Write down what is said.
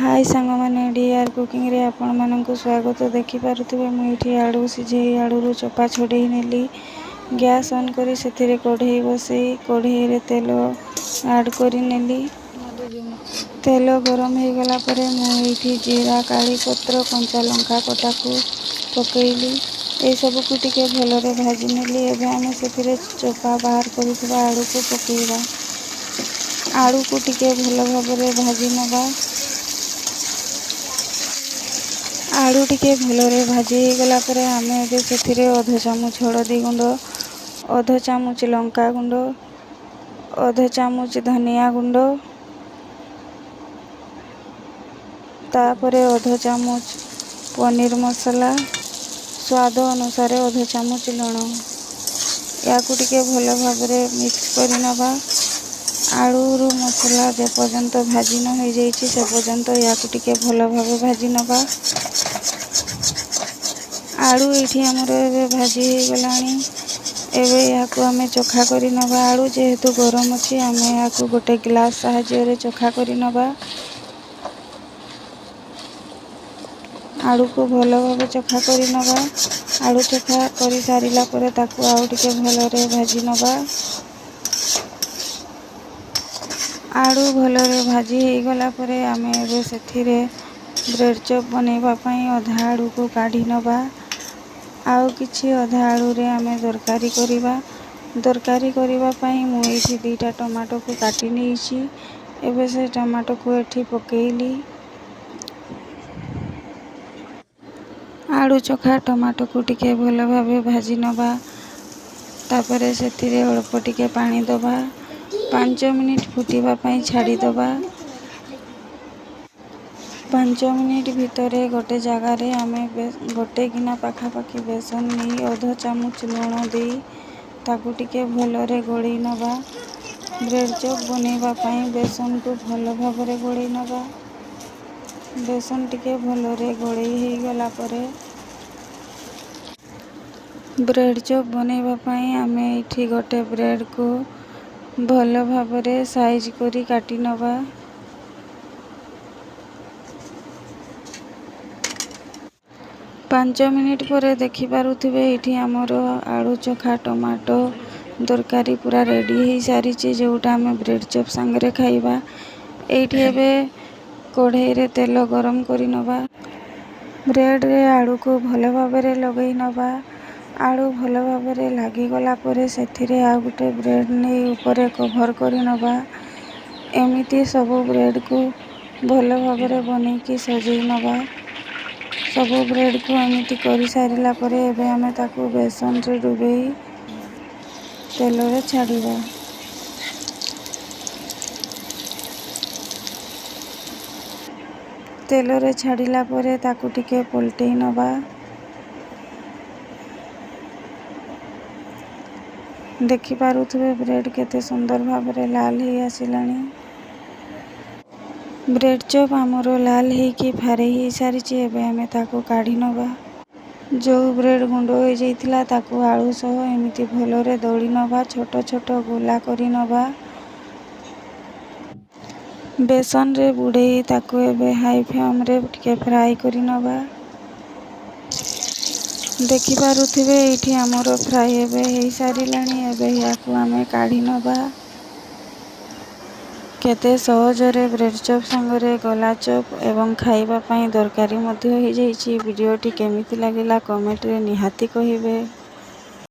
High ସାଙ୍ଗମାନେ, DR କୁକିଂରେ ଆପଣମାନଙ୍କୁ ସ୍ୱାଗତ। ଦେଖିପାରୁଥିବେ, ମୁଁ ଏଇଠି ଆଳୁ ସିଝେଇ ଆଳୁରୁ ଚୋପା ଛଡ଼େଇ ନେଲି। ଗ୍ୟାସ୍ ଅନ୍ କରି ସେଥିରେ କଢ଼େଇ ବସେଇ କଢ଼େଇରେ ତେଲ ଆଡ଼୍ କରିନେଲି। ତେଲ ଗରମ ହେଇଗଲା ପରେ ମୁଁ ଏଇଠି ଜିରା, କାଳି ପତ୍ର, କଞ୍ଚା ଲଙ୍କା କଟାକୁ ପକେଇଲି। ଏସବୁକୁ ଟିକେ ଭଲରେ ଭାଜି ନେଲି। ଏବେ ଆମେ ସେଥିରେ ଚୋପା ବାହାର କରିଥିବା ଆଳୁକୁ ପକେଇବା। ଆଳୁକୁ ଟିକେ ଭଲ ଭାବରେ ଭାଜି ନେବା। ଆଳୁ ଟିକେ ଭଲରେ ଭାଜି ହେଇଗଲା ପରେ ଆମେ ଏବେ ସେଥିରେ ଅଧ ଚାମଚ ହଳଦୀ ଗୁଣ୍ଡ, ଅଧ ଚାମଚ ଲଙ୍କା ଗୁଣ୍ଡ, ଅଧ ଚାମଚ ଧନିଆ ଗୁଣ୍ଡ, ତାପରେ ଅଧ ଚାମଚ ପନିର ମସଲା, ସ୍ୱାଦ ଅନୁସାରେ ଅଧ ଚାମଚ ଲୁଣ। ୟାକୁ ଟିକେ ଭଲ ଭାବରେ ମିକ୍ସ କରିନେବା। ଆଳୁରୁ ମସଲା ଯେପର୍ଯ୍ୟନ୍ତ ଭାଜି ନ ହେଇଯାଇଛି, ସେ ପର୍ଯ୍ୟନ୍ତ ୟାକୁ ଟିକେ ଭଲ ଭାବେ ଭାଜି ନେବା। ଆଳୁ ଏଇଠି ଆମର ଏବେ ଭାଜି ହେଇଗଲାଣି। ଏବେ ଏହାକୁ ଆମେ ଚୋଖା କରି ନେବା। ଆଳୁ ଯେହେତୁ ଗରମ ଅଛି, ଆମେ ଏହାକୁ ଗୋଟେ ଗ୍ଲାସ୍ ସାହାଯ୍ୟରେ ଚୋଖା କରି ନେବା। ଆଳୁକୁ ଭଲ ଭାବେ ଚୋଖା କରି ନେବା। ଆଳୁ ଚୋଖା କରିସାରିଲା ପରେ ତାକୁ ଆଉ ଟିକେ ଭଲରେ ଭାଜି ନେବା। ଆଳୁ ଭଲରେ ଭାଜି ହେଇଗଲା ପରେ ଆମେ ଏବେ ସେଥିରେ ବ୍ରେଡ଼୍ ଚପ୍ ବନେଇବା ପାଇଁ ଅଧା ଆଳୁକୁ କାଢ଼ି ନେବା। ଆଉ କିଛି ଅଧା ଆଳୁରେ ଆମେ ତରକାରୀ କରିବା। ତରକାରୀ କରିବା ପାଇଁ ମୁଁ ଏଇଠି 2ଟା ଟମାଟୋକୁ କାଟି ନେଇଛି। ଏବେ ସେ ଟମାଟୋକୁ ଏଠି ପକେଇଲି। ଆଳୁ ଚୋଖା ଟମାଟୋକୁ ଟିକେ ଭଲ ଭାବେ ଭାଜି ନେବା। ତାପରେ ସେଥିରେ ଅଳ୍ପ ଟିକେ ପାଣି ଦେବା। 5 ମିନିଟ୍ ଫୁଟିବା ପାଇଁ ଛାଡ଼ିଦେବା। 5 ମିନିଟ୍ ଭିତରେ ଗୋଟେ ଜାଗାରେ ଆମେ ଗୋଟେ ଗିନା ପାଖାପାଖି ବେସନ ନେଇ ଅଧ ଚାମଚ ଲୁଣ ଦେଇ ତାକୁ ଟିକେ ଭଲରେ ଗୋଳେଇ ନେବା। ବ୍ରେଡ଼୍ ଚପ୍ ବନେଇବା ପାଇଁ ବେସନକୁ ଭଲ ଭାବରେ ଗୋଳେଇ ନେବା। ବେସନ ଟିକେ ଭଲରେ ଗୋଳେଇ ହେଇଗଲା ପରେ ବ୍ରେଡ଼୍ ଚପ୍ ବନେଇବା ପାଇଁ ଆମେ ଏଇଠି ଗୋଟେ ବ୍ରେଡ଼୍କୁ ଭଲ ଭାବରେ ସାଇଜ୍ କରି କାଟି ନେବା। 5 ମିନିଟ୍ ପରେ ଦେଖିପାରୁଥିବେ, ଏଇଠି ଆମର ଆଳୁ ଚୋଖା ଟମାଟୋ ତରକାରୀ ପୁରା ରେଡ଼ି ହେଇସାରିଛି, ଯେଉଁଟା ଆମେ ବ୍ରେଡ଼୍ ଚପ୍ ସାଙ୍ଗରେ ଖାଇବା। ଏଇଠି ଏବେ କଢ଼େଇରେ ତେଲ ଗରମ କରି ନେବା। ବ୍ରେଡ଼୍ରେ ଆଳୁକୁ ଭଲ ଭାବରେ ଲଗେଇ ନେବା। ଆଳୁ ଭଲ ଭାବରେ ଲାଗିଗଲା ପରେ ସେଥିରେ ଆଉ ଗୋଟେ ବ୍ରେଡ଼୍ ନେଇ ଉପରେ କଭର୍ କରି ନେବା। ଏମିତି ସବୁ ବ୍ରେଡ଼୍କୁ ଭଲ ଭାବରେ ବନେଇକି ସଜେଇ ନେବା। ସବୁ ବ୍ରେଡ଼୍କୁ ଏମିତି କରିସାରିଲା ପରେ ଏବେ ଆମେ ତାକୁ ବେସନରେ ଡୁବେଇ ତେଲରେ ଛାଡ଼ିବା। ତେଲରେ ଛାଡ଼ିଲା ପରେ ତାକୁ ଟିକେ ପଲଟେଇ ନେବା। ଦେଖିପାରୁଥିବେ, ବ୍ରେଡ଼୍ କେତେ ସୁନ୍ଦର ଭାବରେ ଲାଲ ହେଇ ଆସିଲାଣି। ବ୍ରେଡ଼୍ ଚପ୍ ଆମର ଲାଲ ହେଇକି ଫାରେଇ ହେଇସାରିଛି। ଏବେ ଆମେ ତାକୁ କାଢ଼ି ନେବା। ଯେଉଁ ବ୍ରେଡ଼୍ ଗୁଣ୍ଡ ହେଇଯାଇଥିଲା, ତାକୁ ଆଳୁ ସହ ଏମିତି ଭଲରେ ଦଳି ନେବା, ଛୋଟ ଛୋଟ ଗୋଲା କରି ନେବା। ବେସନରେ ବୁଡ଼େଇ ତାକୁ ଏବେ ହାଇ ଫ୍ଲେମ୍ରେ ଟିକେ ଫ୍ରାଏ କରି ନେବା। ଦେଖିପାରୁଥିବେ, ଏଇଠି ଆମର ଫ୍ରାଏ ଏବେ ହେଇସାରିଲାଣି। ଏବେ ଏହାକୁ ଆମେ କାଢ଼ି ନେବା। କେତେ ସହଜରେ ବ୍ରେଡ଼୍ ଚପ୍ ସାଙ୍ଗରେ ଗୋଲା ଚପ୍ ଏବଂ ଖାଇବା ପାଇଁ ତରକାରୀ ମଧ୍ୟ ହେଇଯାଇଛି। ଭିଡ଼ିଓଟି କେମିତି ଲାଗିଲା, କମେଣ୍ଟରେ ନିହାତି କହିବେ।